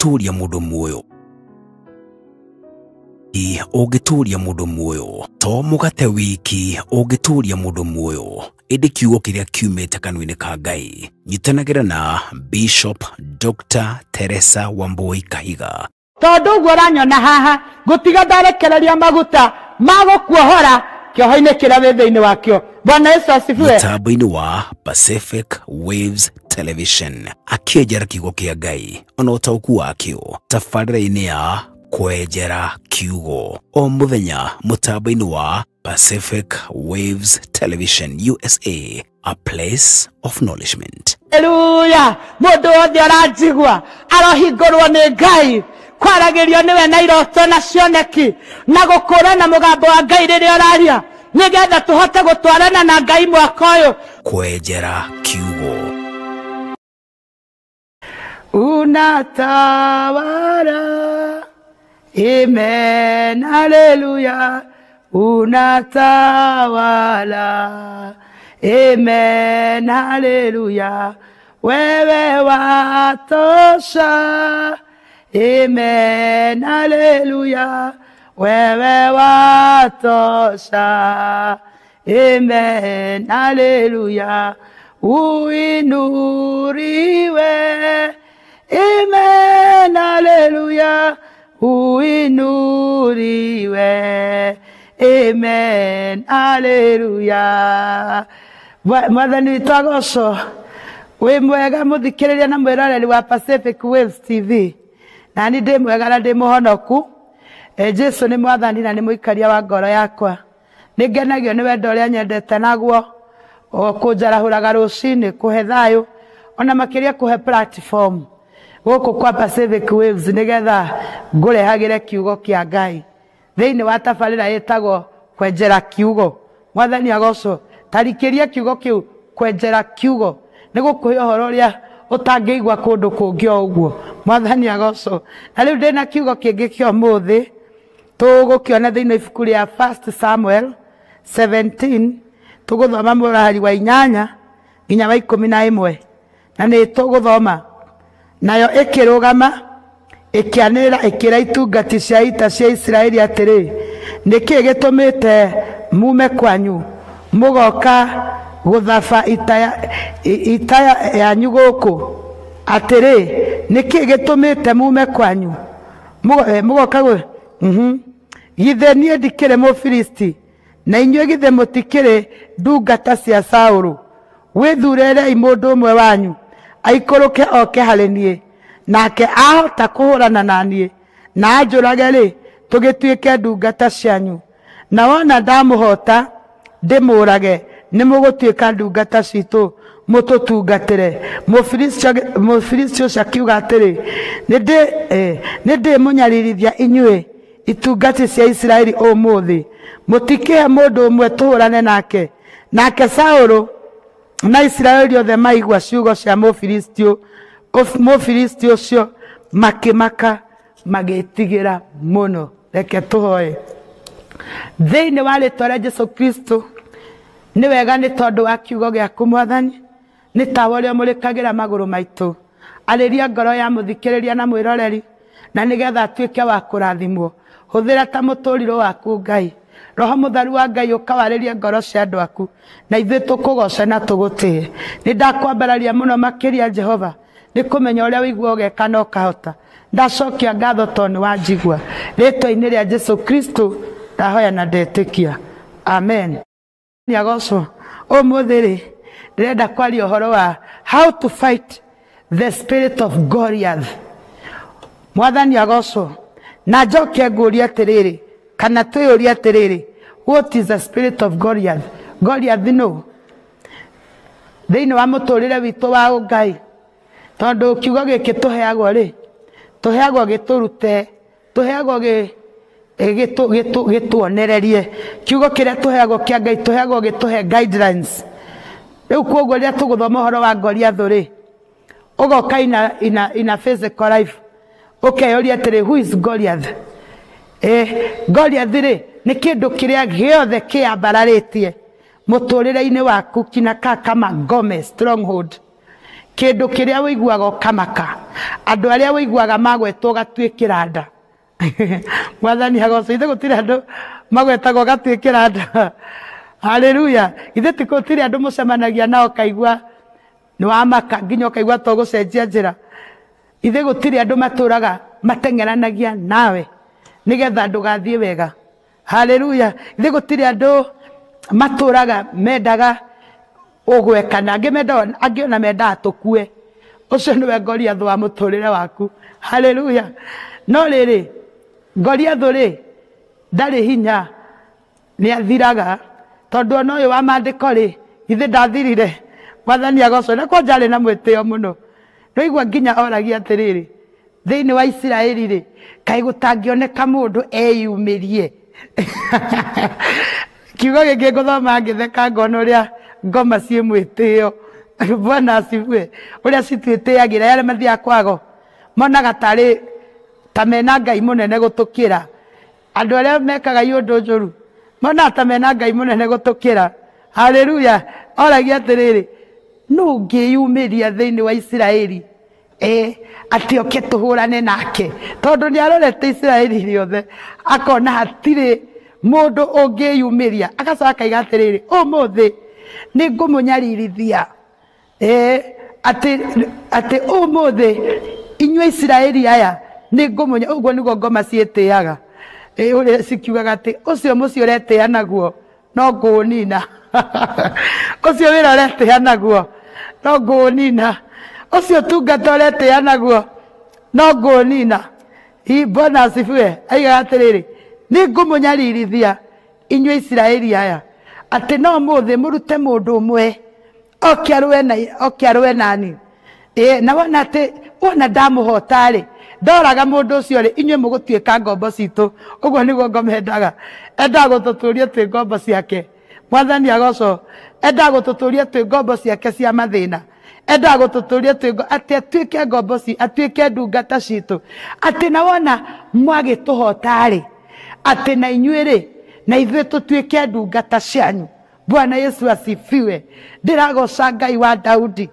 Ũngĩtũũria mũndũ muoyo, ũngĩtũũria mũndũ muoyo, to mũgate wiki ũngĩtũũria mũndũ muoyo, ĩndĩ kiugo kĩrĩa kiumĩte kanua-inĩ ka Ngai. Nyitanagĩra na Bishop Dr. Teresa Wambui Kahiga. Tondu ũguo ũranyona haha ngũtiga ndarekereria maguta ma gũkuohora kĩoho-inĩ kĩrĩa wĩ thĩinĩ wakĩo. Bwana Yesu asifiwe. Mũtambo-inĩ wa Pacific Waves Television akĩenjera kiugo kĩa Ngai ona ũtaũku wakĩo tabarĩra-inĩ ya Kwenjera Kiugo o mũthenya mũtambo-inĩ wa Pacific Waves Television USA, a place of nourishment. Haleluya. Mũndũ wothe ũranjigua arohingũrwo nĩ Ngai, kwaragĩrio nĩwe na iroto na cioneki na gũkũrana mũgambo wa Ngai rĩrĩa ũraria, nĩgetha tũhote gũtwarana na Ngai mwaka ũyũ. Kwenjera Kiugo. Unatawala, amen, haleluya. Unatawala, amen, haleluya. Wewe watosha, amen, haleluya. Wewe watosha, amen, haleluya. Uinuriwe, amen, haleluya. Uinuriwe, amen, haleluya. Mwathani witũ agocwo. Wĩ mwega mũthikĩrĩria na mwĩroreri wa Pacific Waves TV. Na ni ndĩ mwega na ndĩ mũhonoku. Jesu nĩ mwathani na nĩ mũikaria wa ngoro yakwa. Nĩ ngenagio nĩ wendo ũrĩa nyendete naguo, o kũnjarahũraga rũcinĩ, kũhe thayũ, ona makĩria kũhe platform gũkũ kwa Pacific Waves nĩgetha ngũrehagĩre kiugo kĩa Ngai thĩinĩ wa tabarĩra ĩtagwo Kwenjera Kiugo. Mwathani agocwo. Tarikĩria kiugo kĩu, Kwenjera Kiugo, nĩ gũkũhe ũhoro ũrĩa ũtangĩigua kũndũ kũngĩ o ũguo. Mwathani agocwo. Na rĩu ndĩna kiugo kĩngĩ kĩa ũmũthĩ tũgũkĩona thĩinĩ wa ibuku rĩa 1 Samuel 17, tũgũthoma mũrahari wa 8 nginya wa 11, na nĩ tũgũthoma. Nayo ĩkĩrũgama ĩkĩanĩrĩra ĩkĩra itungati cia ita cia Isiraeli atĩrĩ, nĩkĩĩ gĩtũmĩte mume kwanyu mũgoka gũthaba ita yanyu gũkũ? Atĩrĩ, nĩkĩĩ gĩtũmĩte mume kwanyu mũgoka githĩ niĩ ndikĩrĩ Mũfilisti, na inyuĩ githĩ mũtikĩrĩ ndungata cia Saũlũ? Wĩthurĩrei mũndũ ũmwe wanyu aikũrũke oke harĩ niĩ, nake ahota kũhũrana na niĩ na anjũrage rĩ, tũgĩtuĩke ndungata cianyu. Na wona ndamũhota ndĩmũrage, nĩmũgũtuĩka ndungata citũ mũtũtungatĩre. Mũfilisti ũcio akiuga atĩrĩ, nĩndĩmũnyaririthia inyuĩ itungati cia Isiraeli ũmũthĩ, mũtikĩhe mũndũ ũmwe tũhũrane nake. Nake Saũlũ na Isiraeli othe maigua ciugo cia Mũfilisti ũcio, makĩmaka magĩtigĩra mũno. Reke tũhoe. Thĩinĩ wa rĩtwa rĩa Jesu Kristo, nĩ wega nĩ tondũ wa kiugo gĩaku Mwathani, nĩ tawa ũrĩa ũmũrĩkagĩra magũrũ maitũ. Arĩria ngoro ya mũthikĩrĩria na mwĩroreri, na nĩgetha atuĩke wa kũrathimwo. Hũthĩra ta mũtũrirũ waku Ngai. Roho mũtheru wa Ngai ũkawarĩrie ngoro cia andũ aku, na ithuĩ tũkũgoce na tũgũtĩe. Nĩ ndakwambararia mũno makĩria Jehova, nĩ kũmenya ũrĩa ũigua ũgeka na ũkahota. Ndacokia ngatho tondũ nĩ wanjigua. Rĩtwa-inĩ rĩa Jesu Kristo ndahoya na ndetĩkia, amen. Nĩ agocwo. Ũmũthĩ rĩ, ndĩrenda kwaria ũhoro wa how to fight the spirit of Goliath. Mwathani agocwo. Na njoke ngũrie atĩrĩrĩ, kana twĩyũrie atĩrĩrĩ, what is the spirit of Goliath? Goliath no thĩinĩ wa mũtũrĩre witũ wa ũngai, tondũ kiugo gĩkĩ tũheagwo rĩ, tũheagwo gĩtũrute, tũheagwo gĩtuonererie. Kiugo kĩrĩa tũheagwo kĩa Ngai tũheagwo gĩtũhe guidelines. Rĩu koguo rĩrĩa tũgũthoma ũhoro wa Goliath rĩ, ũgoka ina physical life, ũkeyũria atĩrĩ, who is Goliath? Goliath rĩ, nĩ kĩndũ kĩrĩa gĩothe kĩambararĩtie mũtũrĩre-inĩ waku, kinakaa kama ngome, stronghold, Kĩndũ kĩrĩa ũiguaga ũkamaka, andũ arĩa ũiguaga magwetwo ũgatuĩkĩra nda. Mwathani agocwo, ithe gũtirĩ andũ magwetagwo ũgatuĩkĩra nda. Haleluya. Ithe ti gũtirĩ andũ mũcemanagia nao ũkaigua nĩ wamaka nginya ũkaigua to gũcenjia njĩra. Ithe gũtirĩ andũ matũraga mateng'eranagia nawe nĩgetha ndũgathiĩ wega. Haleluya. Ithe gũtirĩ andũ matũraga mendaga ũgwekana, angĩ mendaga, angĩ ona mendaga tũkue. Ũcio nĩwe Goliathũ wa mũtũrĩre waku. Haleluya. No rĩrĩ, Goliathũ rĩ ndarĩ hinya, nĩ athiraga, tondũ ona ũyũ wa maandĩko rĩ, githĩ ndathirire. Mwathani agocwo. Na kwanja arĩ na mwĩtĩo mũno. Nĩwaigua nginya oragia atĩrĩrĩ, thĩinĩ wa Isiraeli rĩ, kaĩ gũtangĩoneka mũndũ eyumĩrie. Kiugo gĩkĩ ngũthoma ngĩtheka ngona ũrĩa ngoma ciĩ mwĩtĩo. Bwana asifiwe. Ũrĩa citwĩtĩagĩra, arĩa mathiaga kwago monaga tarĩ ta mena Ngai mũnene gũtũkĩra. Andũ arĩa mekaga iũndũ njũru monaga ta mena Ngai mũnene gũtũkĩra. Haleluya. Oragia atĩrĩrĩ, nũ ũngĩyumĩria thĩinĩ wa Isiraeli? Atĩ oke tũhũrane nake, tondũ nĩ arorete Isiraeli rĩothe akona hatirĩ mũndũ ũngĩyumĩria. Agacoka akaiga atĩrĩrĩ, ũmũthĩ nĩ ngũmũnyaririthia. Atĩ ũmũthĩ inyuĩ Isiraeli aya nĩ ngũmũnya. Ũguo nĩguo ngoma ciĩtĩaga. Ũrĩa cikiugaga atĩ ũcio mũciĩ ũretĩa naguo no ngũũnina. Ũcio wĩra ũretĩa naguo no ngũũnina. Ũcio tungata ũretĩa naguo no ngũũnina. Bwana asifiwe. Aigaga atĩrĩrĩ, nĩ ngũmũnyaririthia inyuĩ Isiraeli aya, atĩ no mũthĩ mũrute mũndũ ũmwe oke arũe na, oke arũe nani. Na wona atĩ wona ndamũhota rĩ, ndoraga mũndũ ũcio rĩ, inyuĩ mũgũtuĩka ngombo citũ. Ũguo nĩguo ngoma endaga. Endaga gũtũtũria twĩ ngombo ciake. Mwathani agocwo. Endaga gũtũtũria twĩ ngombo ciake cia mathĩna. Endaga gũtũtũria twĩ atĩ atuĩke ngombo atuĩke ndungata citũ. Atĩ na wona mwagĩtũhota rĩ, atĩ na inyuĩ rĩ, na ithuĩ tũtuĩke ndungata cianyu. Bwana Yesu asifiwe. Ndĩragoca Ngai wa Daudi,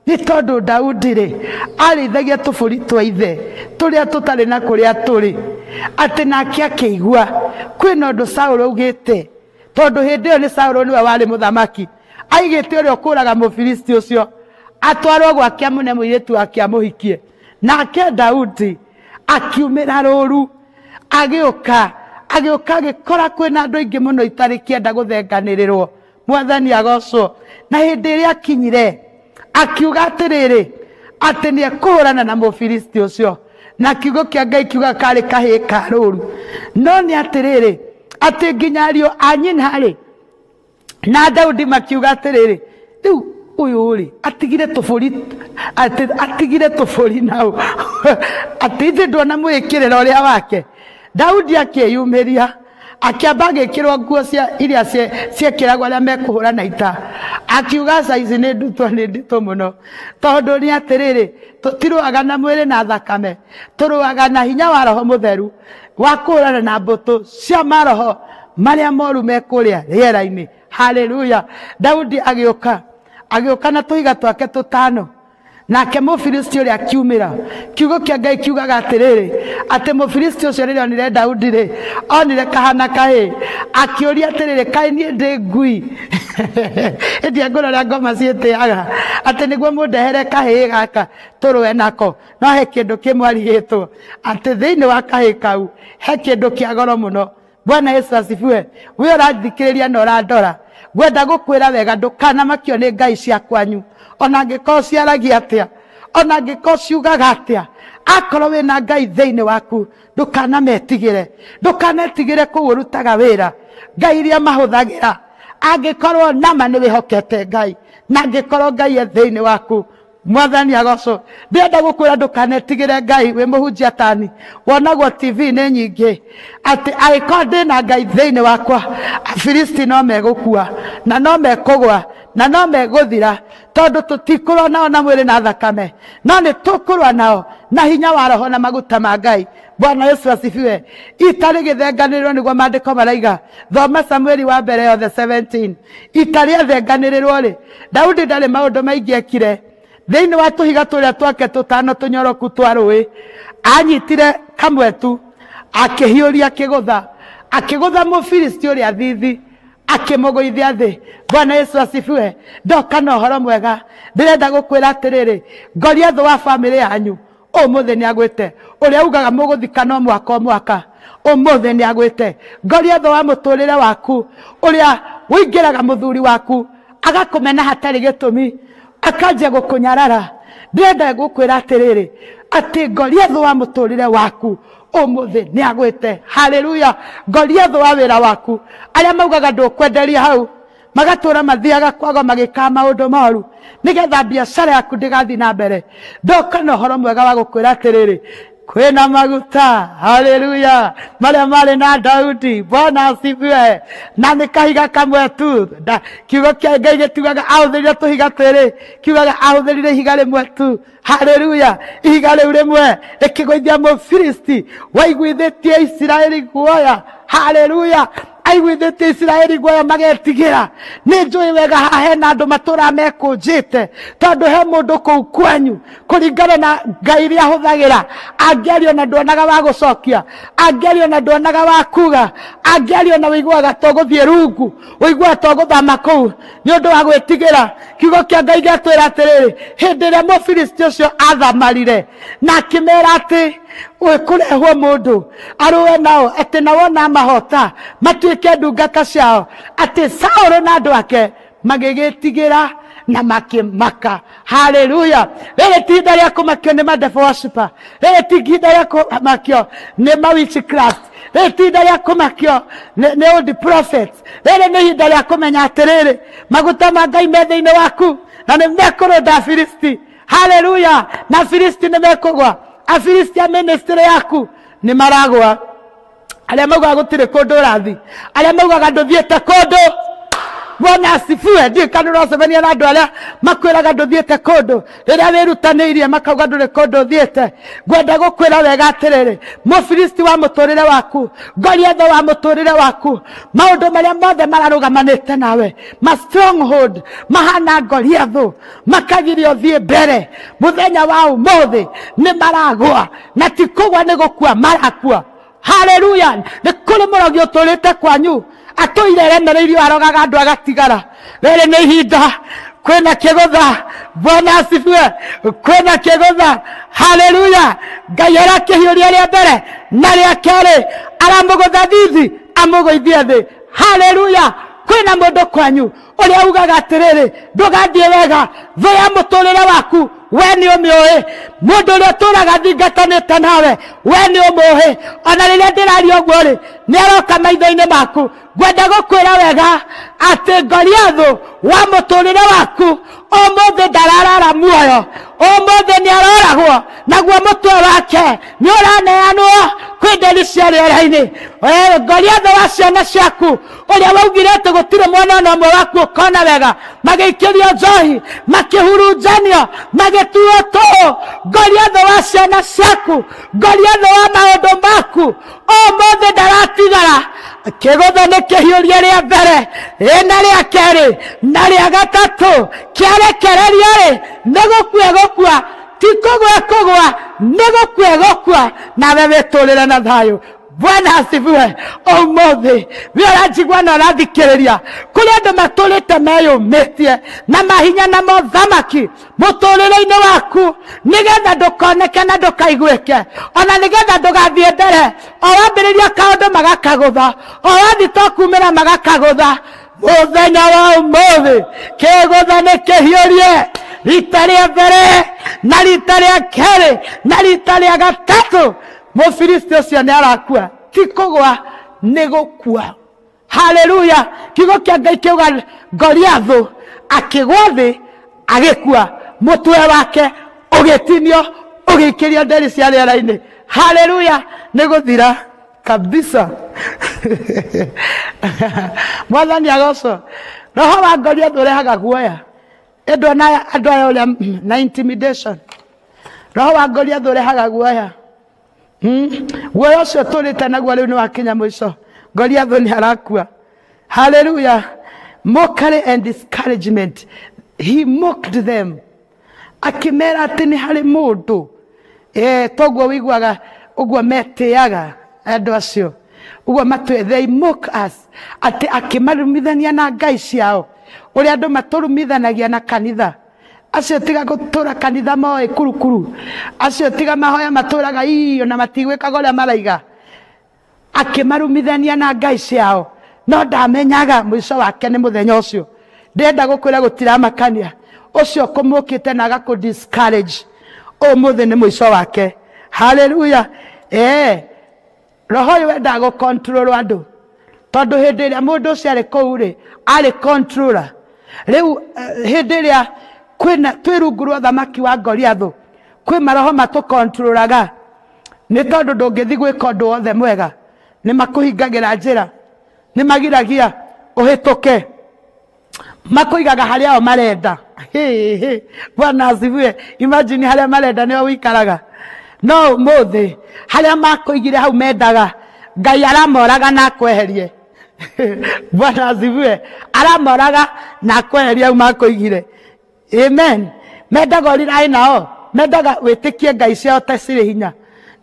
nĩ tondũ Daudi rĩ arĩithagia tũbũri twa ithe tũrĩa tũtarĩ na kũrĩa tũrĩ. Atĩ nake akĩigua kwĩna ũndũ Saũlũ augĩte, tondũ hĩndĩ ĩyo nĩ Saũlũ nĩwe warĩ mũthamaki. Aigĩte ũrĩa ũkũraga Mũfilisti ũcio atwarwo gwake amũne mũirĩtu wake amũhikie. Nake Daudi akiumĩra rũru, agĩũka agĩkora kwĩna andũ aingĩ mũno itarĩ kĩenda gũthenganĩrĩrwo. Mwathani agocwo. Na hĩndĩ ĩrĩa akinyire akiuga atĩrĩrĩ, atĩ nĩ ekũhũrana na Mũfilisti ũcio. Na kiugo kĩa Ngai kiuga karĩ kahĩĩ ka rũru. No nĩ atĩrĩrĩ, atĩ nginya ariũ a nyina rĩ na Daudi makiuga atĩrĩrĩ, rĩu ũyũ rĩ atigire tũbũri, atĩ atigire tũbũri nao. Atĩ ithe ndona mwĩkĩrĩro ũrĩa wake. Daudi akĩyumĩria, akĩamba agĩkĩrwo nguo cia iria ciekĩragwo arĩa mekũhũrana ita. Akiuga aca ici nĩ ndutwo, nĩ nditũ mũno, tondũ nĩ atĩrĩrĩ, tũtirũaga na mwĩrĩ na thakame, tũrũaga na hinya wa Roho Mũtheru wa kũhũrana na mbũtũ cia maroho marĩa moru me kũrĩa rĩera-inĩ. Haleluya. Daudi agĩũka na tũhiga twake tũtano. Nake Mũfilisti ũrĩa akiumĩra. Kiugo kĩa Ngai kiugaga atĩrĩrĩ, atĩ Mũfilisti ũcio rĩrĩa onire Daudi rĩ, onire kahana kahĩĩ, akĩũria atĩrĩrĩ, kaĩ niĩ ndĩ ngui? Ĩndĩ ngũrũ ũrĩa ngoma ciĩtĩaga, atĩ nĩguo mũndehere kahĩĩ gaka tũrũe nako. No he kĩndũ kĩmwe arigĩtwo, atĩ thĩinĩ wa kahĩĩ kau he kĩndũ kĩa goro mũno. Bwana Yesu asifiwe. We ũrathikĩrĩria na ũrandora, ngwenda gũkwĩra wega, ndũkanamakio nĩ ngai cia kwanyu, ona angĩkorwo ciaragia atĩa, ona angĩkorwo ciugaga atĩa. Akorwo wĩna Ngai thĩinĩ waku, ndũkanametigĩre, ndũkanetigĩre kũu ũrutaga wĩra, ngai iria mahũthagĩra. Angĩkorwo nama nĩ wĩhokete Ngai, na angĩkorwo Ngai e thĩinĩ waku, Mwathani agocwo. Ndĩrenda gũkwĩra ndũkanetigĩre Ngai, wĩ mũhunjia tani, wonagwo TV nĩ nyingĩ, atĩ angĩkorwo ndĩna Ngai thĩinĩ wakwa, Afilisti no megũkua, na no mekũgwa, na no megũthira, tondũ tũtikũrũa nao na mwĩrĩ na thakame, no nĩ tũkũrũa nao na hinya wa Roho na maguta ma Ngai. Bwana Yesu asifiwe. Ita rĩgĩthenganĩrĩrwo nĩguo maandĩko maraiga. Thoma Samueli wa mbere yothe 17. Ita rĩathenganĩrĩrwo rĩ, Daudi ndarĩ maũndũ maingĩ ekire. Thĩinĩ wa tũhiga tũrĩa twake tũtano tũnyoroku twa rũĩ, anyitire kamwe tu, akĩhiũria akĩgũtha, akĩgũtha Mũfilisti ũrĩa thithi, akĩmũgũithia thĩ. Bwana Yesu asifiwe. Ndoka na ũhoro mwega, ndĩrenda gũkwĩra atĩrĩrĩ, Goliathũ wa bamĩrĩ yanyu ũmũthĩ nĩ agwĩte. Ũrĩa ugaga mũgũthika no mwaka o mwaka, ũmũthĩ nĩ agwĩte. Goliathũ wa mũtũrĩre waku, ũrĩa ũingĩraga mũthuri waku agakũmena hatarĩ gĩtũmi, akanjia gũkũnyarara, ndĩrenda gũkwĩra atĩrĩrĩ, atĩ Goliathũ wa mũtũrĩre waku ũmũthĩ nĩ agwĩte. Haleluya. Goliathũ wa wĩra waku, arĩa maugaga ndũkwenderia hau, magatũra mathiaga kwago magĩkaga maũndũ moru nĩgetha biacara yaku ndĩgathiĩ na mbere. Ndoka na ũhoro mwega wa gũkwĩra atĩrĩrĩ, kwĩna maguta, haleluya, marĩa marĩ na Daudi. Bwana asifiwe. Na nĩ kahiga kamwe tu. Kiugo kĩa Ngai gĩtiugaga ahũthĩrire tũhiga twĩrĩ, kiugaga ahũthĩrire ihiga rĩmwe tu. Haleluya. Ihiga rĩu rĩmwe rĩkĩgũithia Mũfilisti waiguithĩtie Isiraeli guoya. Haleluya. Aiguithĩtie Isiraeli guoya magetigĩra. Nĩ njũĩ wega haha hena andũ matũraga mekũnjĩte, tondũ he mũndũ kũu kwanyu kũringana na Ngai iria ahũthagĩra, angĩaria na nduonaga wa gũcokia, angĩaria na nduonaga wa kuga, angĩaria na ũiguaga to gũthiĩ rungu, ũiguaga to gũthama kũu nĩ ũndũ wa gwĩtigĩra. Kiugo kĩa Ngai gĩatwĩra atĩrĩrĩ, hĩndĩ ĩrĩa Mũfilisti ũcio athamarire na akĩmera atĩ kũrehwo mũndũ arũe nao, atĩ na wona mahota matuĩke ndungata ciao, atĩ Saũlũ na andũ ake magĩgĩtigĩra na makĩmaka. Haleluya. Rĩrĩ ti ihinda rĩa kũmakio nĩ ma devil worshiper, rĩrĩ ti ihinda rĩa kũmakio nĩ ma witchcraft, rĩrĩ ti ihinda rĩa kũmakio nĩ old prophets, rĩrĩ nĩ ihinda rĩa kũmenya atĩrĩrĩ, maguta ma Ngai me thĩinĩ waku na nĩ mekũrũnda Afilisti. Haleluya. Na Afilisti nĩ mekũgwa. Afilisti a ministry yaku nĩ maragwa. Arĩa maugaga gũtirĩ kũndũ ũrathiĩ, arĩa maugaga ndũthiĩte kũndũ. Bwana asifiwe. Ndiũĩ kana ũracemania na andũ arĩa makwĩraga ndũthiĩte kũndũ, rĩrĩa wĩrutanĩirie makauga ndũrĩ kũndũ ũthiĩte. Ngwenda gũkwĩra wega atĩrĩrĩ, Mũfilisti wa mũtũrĩre waku, Goliathũ wa mũtũrĩre waku, maũndũ marĩa mothe mararũgamanĩte nawe, ma stronghold mahana Goliathũ, makagiria ũthiĩ mbere, mũthenya wa ũmũthĩ nĩ maragwa, na ti kũgwa nĩ gũkua marakua. Haleluya. Nĩ kũrĩ mũrogi ũtũrĩte kwanyu, atũire eremereirio arogaga andũ agatigara. Rĩrĩ nĩ ihinda, kwĩna kĩgũtha. Bwana asifiwe. Kwĩna kĩgũtha. Haleluya. Ngai arakĩhiũria rĩa mbere na rĩa kerĩ, aramũgũtha thithi amũgũithie thĩ. Haleluya. Kwĩna mũndũ kwanyu ũrĩa ugaga atĩrĩrĩ, ndũgathiĩ wega, thũ ya mũtũrĩre waku we nĩ ũmĩũĩ, mũndũ ũrĩa ũtũraga thingatanĩte nawe we nĩ ũmũĩ, ona rĩrĩa ndĩraria ũguo rĩ, nĩ aroka maitho-inĩ maku. Ngwenda gũkwĩra wega atĩ Goliathũ wa mũtũrĩre waku ũmũthĩ ndararara muoyo, ũmũthĩ nĩ aroragwo, naguo mũtwe wake nĩ ũraneanwo kwĩ nderi cia rĩera-inĩ. Goliathũ wa ciana ciaku ũrĩa waugire atĩ gũtirĩ mwana ona ũmwe waku ũkona wega, magĩikĩrio njohi, makĩhurunjanio, magĩtuo tũũ. Goliathũ wa ciana ciaku, Goliathũ wa maũndũ maku, ũmũthĩ ndaratigara. Kĩgũtha nĩ kĩhiũria rĩa mbere, na rĩa kerĩ, na rĩa gatatũ, kĩarekererio rĩ, nĩ gũkua gũkua, ti kũgwa kũgwa, nĩ gũkua gũkua, nawe wĩtũrĩre na thayũ. Bwana asifiwe. Ũmũthĩ we ũranjigua na ũrathikĩrĩria, kũrĩ andũ matũrĩte meyũmĩtie na mahinya na mothamaki mũtũrĩre-inĩ waku, nĩgetha ndũkoneke na ndũkaiguĩke, ona nĩgetha ndũgathiĩ mbere. O wambĩrĩria kaũndũ magakagũtha, o wathiĩ to kumĩra magakagũtha. Mũthenya wa ũmũthĩ kĩgũtha nĩ kĩhiũrie rita rĩa mbere na rita rĩa kerĩ na rita rĩa gatatũ. Mũfilisti ũcio nĩ arakua, ti kũgwa nĩ gũkua. Haleluya. Kiugo kĩa Ngai kĩuga Goliathũ akĩgwa thĩ agĩkua, mũtwe wake ũgĩtinio ũgĩikĩrio nderi cia rĩera-inĩ. Haleluya. Nĩ gũthira kabisa. Mwathani agocwo. Roho wa Goliathũ ũrehaga guoya, ĩndũ ona andũ aya ũrĩa na intimidation. Roho wa Goliathũ ũrehaga guoya. Guoya ũcio tũrĩte naguo rĩu nĩ wakinya mũico. Goliathũ nĩ arakua. Haleluya. Mockery and discouragement. He mocked them. Akĩmera atĩ nĩ harĩ mũndũ toguo wĩiguaga ũguo metĩaga andũ acio ũguo matwe, they mock us, atĩ akĩmarumithania na ngai ciao ũrĩa andũ matũrumithanagia na kanitha. Acio tiga gũtũra kanitha moĩ kurukuru, acio tiga mahoya matũraga iyo na matigwĩkaga ũrĩa maraiga. Akĩmarumithania na ngai ciao, no ndamenyaga mũico wake nĩ mũthenya ũcio. Ndĩrenda gũkwĩra gũtiramakania ũcio kũmũkĩte na agakũ discourage, ũmũthĩ nĩ mũico wake. Haleluya. Roho ũyũ wendaga gũ control andũ, tondũ hĩndĩ ĩrĩa mũndũ ũcio arĩ kũu rĩ, arĩ controller. Rĩu hĩndĩ ĩrĩa kwĩna twĩ rungu rwa ũthamaki wa Goliathũ, kwĩ maroho matũkontrolaga, nĩ tondũ ndũngĩthiĩ gwĩka ũndũ wothe mwega, nĩ makũhingagĩra njĩra, nĩ magiragia ũhĩtũke, makũigaga harĩa o marenda. Bwana asifiwe. Imagine harĩa marenda nĩho wĩikaraga, no ũmũthĩ harĩa makũigire hau mendaga, Ngai aramoraga na akweherie. Bwana asifiwe. Aramoraga na akweherie hau makũigire. Amen. Mendaga ũriraĩ nao, mendaga wĩtĩkie ngai ciao ta cirĩ hinya.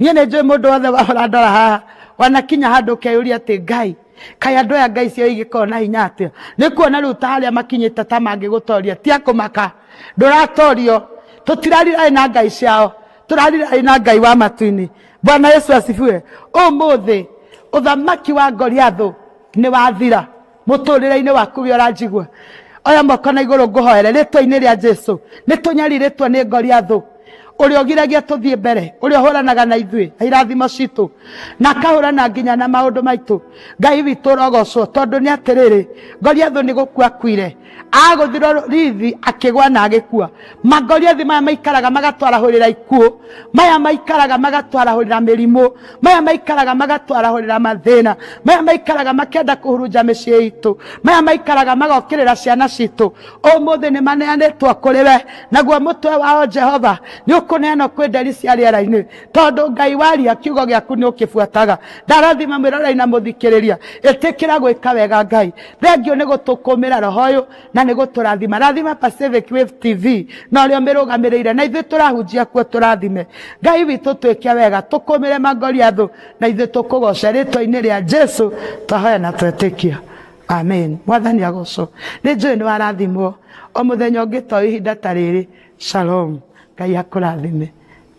Niĩ nĩ njũĩ mũndũ wothe wahora haha wanakinya handũ ũkeyũria atĩ Ngai, kaĩ andũ aya ngai ciao igĩkorwo na hinya atĩa? Nĩ kuona rĩu ta harĩa makinyĩte ta mangĩgũtoria, ti akũmaka, ndũratorio. Tũtirariraĩ na ngai ciao, tũrariraĩ na Ngai wa matu-inĩ. Bwana Yesu asifiwe. Ũmũthĩ ũthamaki wa Goliathũ nĩ wathira mũtũrĩre-inĩ waku ũrĩa ũranjigua. Oya moko na igũrũ ngũhoere rĩtwa-inĩ rĩa Jesu. Nĩ tũnyarirĩtwo nĩ Goliathũ ũrĩa ũgiragia tũthiĩ mbere, ũrĩa ũhũranaga na ithuĩ na irathimo citũ, na akahũrana nginya na maũndũ maitũ. Ngai witũ ũrogocwo, tondũ nĩ atĩrĩrĩ, Goliathũ nĩ gũkua akuire, agũthirwo rithi akĩgwa na agĩkua. Magoliathi maya maikaraga magatwarahũrĩra ikuũ, maya maikaraga magatwarahũrĩra mĩrimũ, maya maikaraga magatwarahũrĩra mathĩna, maya maikaraga makĩenda kũhurunja mĩciĩ itũ, maya maikaraga magokĩrĩra ciana citũ. Ũmũthĩ nĩ maneanĩtwo kũrĩ we, naguo mũtwe wao Jehova nĩ ũkũneanwo kwĩ nderi cia rĩera-inĩ, tondũ Ngai waria kiugo gĩaku nĩ ũkĩbuataga. Ndarathima mwĩrorei na mũthikĩrĩria, ĩtĩkĩra gwĩka wega Ngai. Thengio nĩ gũtũkũmĩra roho ũyũ na nĩ gũtũrathima. Rathima Pacific Wave TV na ũrĩa ũmĩrũgamĩrĩire, na ithuĩ tũrahunjia kuo tũrathime. Ngai witũ twĩke wega, tũkũmĩre Magoliathũ na ithuĩ tũkũgoca rĩtwa-inĩ rĩa Jesu twahoya na twetĩkia. Amen. Mwathani agocwo. Nĩ njũĩ nĩ warathimwo o mũthenya ũngĩ to ihinda ta rĩrĩ. Shalom. Ngai akũrathime.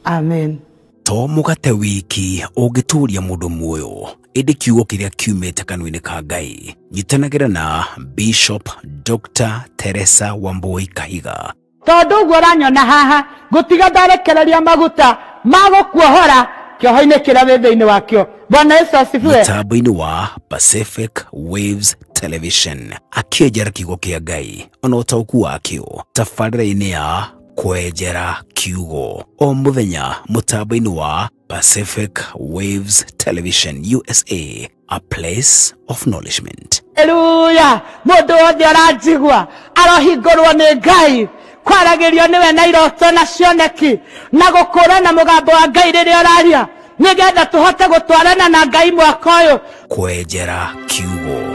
Amen. To mũgate wiki ũngĩtũria mũndũ muoyo, ĩndĩ kiugo kĩrĩa kiumĩte kanua-inĩ ka Ngai. Nyitanagĩra na Bishop Dr. Teresa Wambui Kahiga. Tondũ ũguo ũranyona haha, ngũtiga ndarekereria maguta ma gũkuohora kĩoho-inĩ kĩrĩa wĩ thĩinĩ wakĩo. Bwana Yesu asifiwe. Mũtambo-inĩ wa Pacific Waves Television, akĩenjera kiugo kĩa Ngai ona ũtaũku wakĩo tabarĩra-inĩ ya Kwenjera Kiugo o mũthenya mũtambo-inĩ wa Pacific Waves Television USA, a place of nourishment. Haleluya. Mũndũ wothe ũranjigua arohingũrwo nĩ Ngai, kwaragĩrio nĩwe na iroto na cioneki, na gũkũrana mũgambo wa Ngai rĩrĩa ũraria, nĩgetha tũhote gũtwarana na Ngai mwaka ũyũ. Kwenjera Kiugo.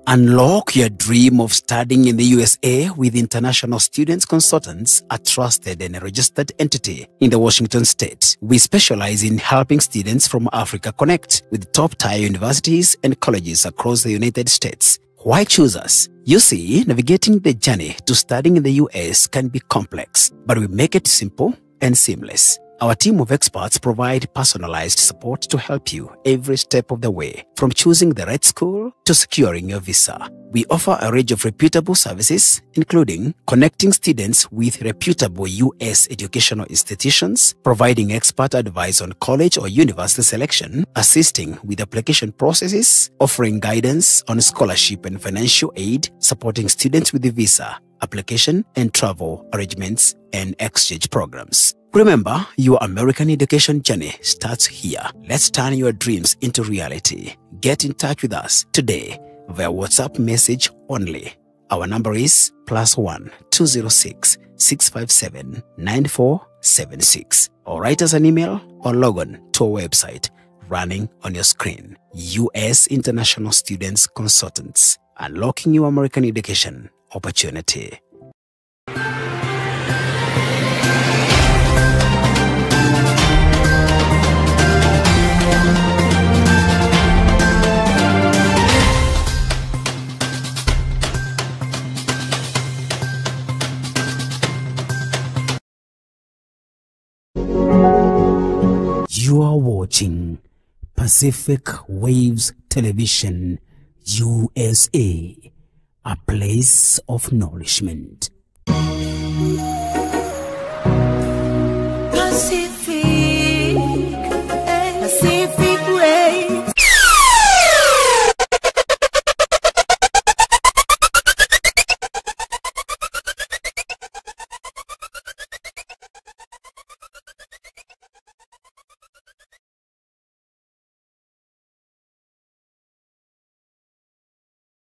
Unlock your dream of studying in the USA with International Students Consultants, a trusted and registered entity in the Washington state. We specialize in helping students from Africa connect with top-tier universities and colleges across the United States. Why choose us? You see, navigating the journey to studying in the US can be complex, but we make it simple and seamless. Our team of experts provide personalized support to help you every step of the way, from choosing the right school to securing your visa. We offer a range of reputable services, including connecting students with reputable U.S. educational institutions, providing expert advice on college or university selection, assisting with application processes, offering guidance on scholarship and financial aid, supporting students with the visa application and travel arrangements and exchange programs. Remember, your American education journey starts here. Let's turn your dreams into reality. Get in touch with us today via WhatsApp message only. Our number is +1 206 657 9476. Or write us an email or log on to our website running on your screen. U.S. International Students Consultants, unlocking your American education opportunity. You are watching Pacific Waves Television, USA, a place of nourishment.